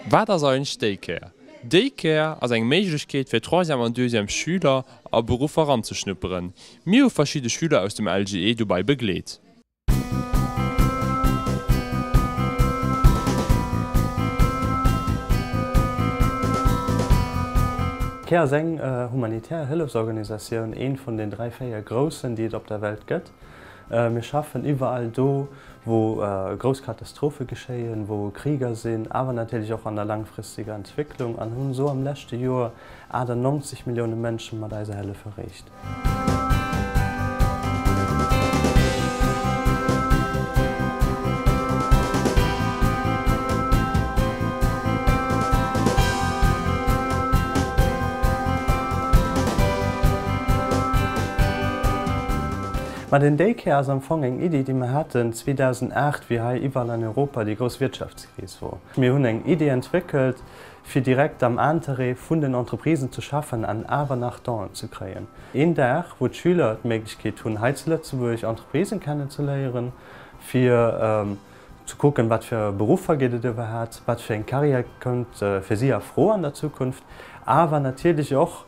Wat ass eigentlech Daycare? Daycare ass eng Méiglechkeet fir Troisième an Deuxième Schüler a Beruffer eranzeschnupperen. Mir hu verschidde Schüler aus dem LGE dobei begleet. Care ass eng humanitär Hëllefsorganisatioun, eent vun den 3, 4 groussen, déi et op der Welt gëtt. Mir schaffen iwwerall do, wou grouss Katastrophe geschéien, wou Kriger sinn, awer natierlech och an der langfristeger Entwécklung an hunn esou am leschte Joer 98 Millioune Mënsche mat eiser Hëllef erreecht. Ma den Daycare ass am Fong eng Iddi, déi mer haten 2008, wéi hei iwwerall an Europa déi grouss Wirtschaftskris wor. Mir hunn eng Iddi entwéckelt, fir direkt am Interêt vun den Entreprisen ze schaffen an awer nach Donen ze kréien. Een Dag, wou d'Schüler d'Méiglechkeet hunn, hei zu Lëtzebuerg Entreprisen kennenzeléieren, fir ze kucken, wat fir Beruffer gétt et iwwerhat, wat fir eng Carrière kënnt fir si a Fro an der Zukunft, awer natierlech och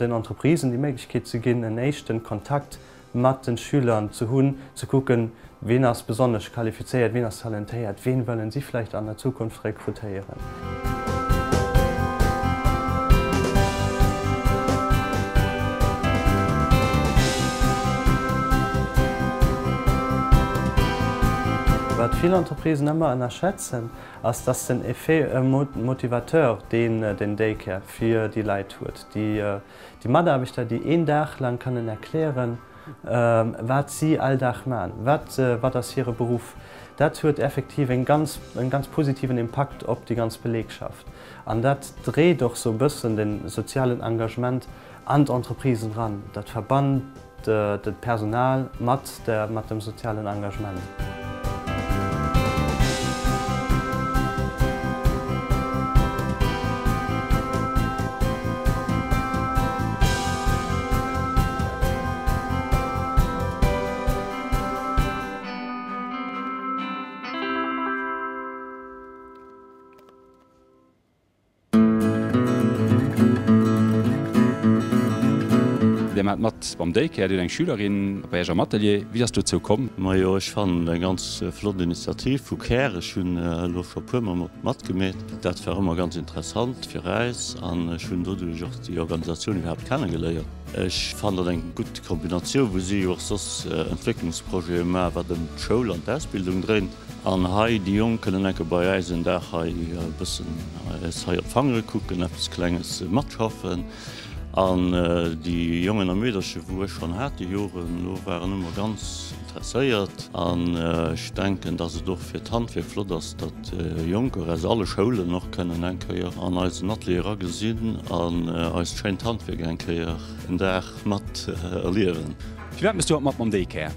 den Entreprisen déi Méiglechkeet ze ginn, en éischten Kontakt mat den Schülern ze hunn, ze kucken, ween ass besonnesch qualifizéiert, ween ass talentéiert, ween wëllen si vläicht an der Zukunft rekrutéieren. Wat vill Entreprisen ëmmer ënnerschätzen, ass, dass den Effet motivateur, deen den Daycare fir déi Leit huet, déi Déi Mataarbechter, déi een Dag lang kënnen erklären, wat si all Dag man, wat wat ass hire Beruff, dat huet effektiv en ganz en ganz positiven Impakt op déi ganz Belegschaft. An dat dréit och sou e bëssen de sozialen Engagement an d'Entreprisen ran. Dat verbannt d'Personal mat der mat dem sozialen Engagement. Dir maacht mat beim Daycare, Dir hutt eng Schülerin bei Iech am Atelier. Wéi ass dozou komm? Majo, ech fannen et eng ganz flott Initiativ vu Care. Ech hunn elo scho puer mol matgemeet. Dat war ëmmer ganz interessant fir äis an ech hunn doduerch och déi Organisatioun iwwerhaapt kennegeléiert. Ech fannen dat eng gutt Kombinatioun, wou si jo och soss Entwécklungsprojete maachen, wat ëm d'Schoul an d'Ausbildung dréint. An hei, déi Jonk kënnen enke bei äis en Dag hei e bëssen eis hei op d'Fangere kucken, eppes Klenges matschaffen. An déi Jongen a Meedercher, wou ech schonn hat déi Joren elo, waren ëmmer ganz interesséiert. An ech denken, dass et och fir d'Handwierk flott ass, datt Jonker aus alle Schoulen och kënnen eng Kéier an eisen Atelier eragesinn an eist schéint Handwierk eng Kéier en Dag mat erliewen. Firwat mëss du haut mat mam Daycare?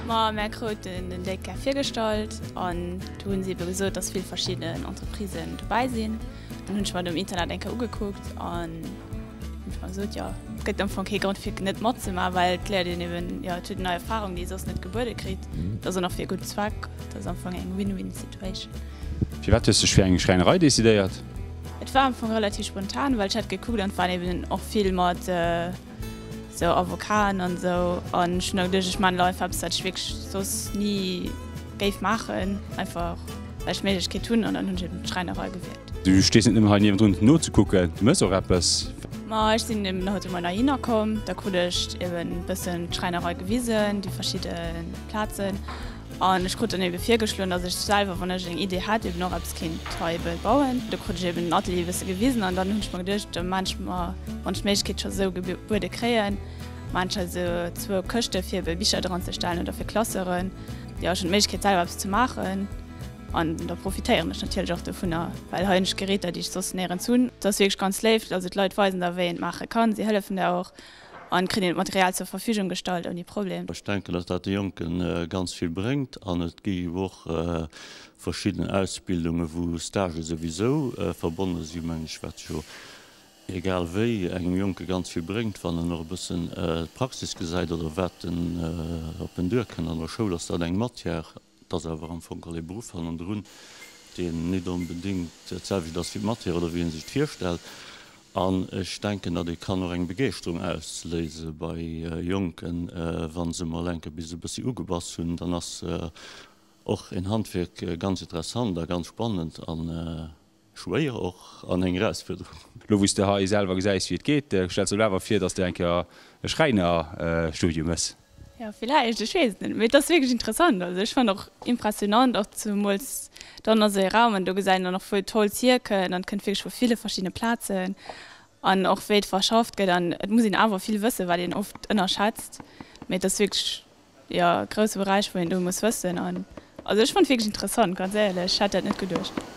Ma mär krouten den Daycare virgestallt an do hunn si ebe gesot, dass vill verschidden Entreprisen dobäi sinn. Dann hunn ech mer et um Internet eng Kéier ugekuckt an hunn ech mer gesot, jo, et gëtt am Fong kee Grond fir net matzemaachen, well et léiert een eben, jo, et huet een nei Erfarung, déi ee soss net gebuede kritt. Et ass och nach fir e gudden Zweck, et ass am Fong eng Win-win-Situation. Firwat hues de dech fir eng Schräinerei decidéiert? Et war am Fong relativ spontan, well ech hat gekuckt an et waren eben och vill mat. Sou Avocaten an esou an ech hunn da geduecht, ech maachen elo einfach eppes, wat ech wierklech soss ni géif maachen, einfach well ech d'Méiglechkeet hunn an dann hunn ech eben d'Schräinerei gewielt. Du stees net nëmmen hei niewendrun nozekucken, du mëss och eppes. Ma ech sinn eben haut de Moien heihinner komm, da krut ech eben e bëssen d'Schräinerei gewisen, déi verschidde Plazen. An ech krut dann ebe virgeschloen, datt ech selwer, wann ech eng Idee hätt, eben och eppes kéint hei ebe bauen. Do krut ech eben den Atelier e bësse gewisen an dann hunn ech mer geduecht, da maan ech mer, wann ech d'Méiglechkeet scho sou gebuede kréien, maan ech hei sou zwou Këschte fir ebe Bicher dran ze stellen oder fir Klasseuren. Jo, ech hunn d'Méiglechkeet selwer eppes ze maachen an da profitéieren ech natierlech och dovunner, well hei hunn ech Geräter, déi ech soss néierens hunn. Et ass wierklech ganz léif, also d'Leit weisen der wéi een et maache kann, si hëllefen der och. An kritt een d'Material zur Verfügung gestallt ouni Problem. Ech denken, dass dat de Jonke ganz vill bréngt. An et gi jo och verschidden Ausbildungen, wou Stagë souwisou verbonne sinn, mengen ech, wat jo egal wéi engem Jonke ganz vill bréngt, wann en och e bëssen d'Praxis gesäit oder wat en op en duerkënnt. An der Schoul ass dat eng Matière. Et ass awer am Fong geholl ee Beruff hannendrun. deen nit onbedéngt dat selwecht ass wéi d'Matière oder wéi ee sech et virstellt. An ech denken, datt ee kann och eng Begeeschterung ausléise bei Jonken, wa se mol enke bis e bëssi ugebass hunn, dann ass och en Handwierk ganz interessant a ganz spannend a schwéier och an eng Erausfuerderung. Lo wou s de hei selwer gesäis wéi et geet, stells de der awer vir, datt s de eng Kéier e Schräinerstudium hues? Jo, villäicht, ech weess et net, mee et ass wierklech interessant. Also ech fannen och impressionant, och zemools dann a sou ee Raum an do gesäit een dann och wou d'Holz hierkënnt an et kënnt wierklech vu ville verschiddene Plazen an och wéi et verschafft gëtt an et muss een awer vill wëssen, wat een oft ënnerschätzt, mee et ass wierklech jo e grousse Beräich wou een do muss wëssen an also ech fannen et wierklech interessant, ganz éierlech, ech hätt dat net geduecht.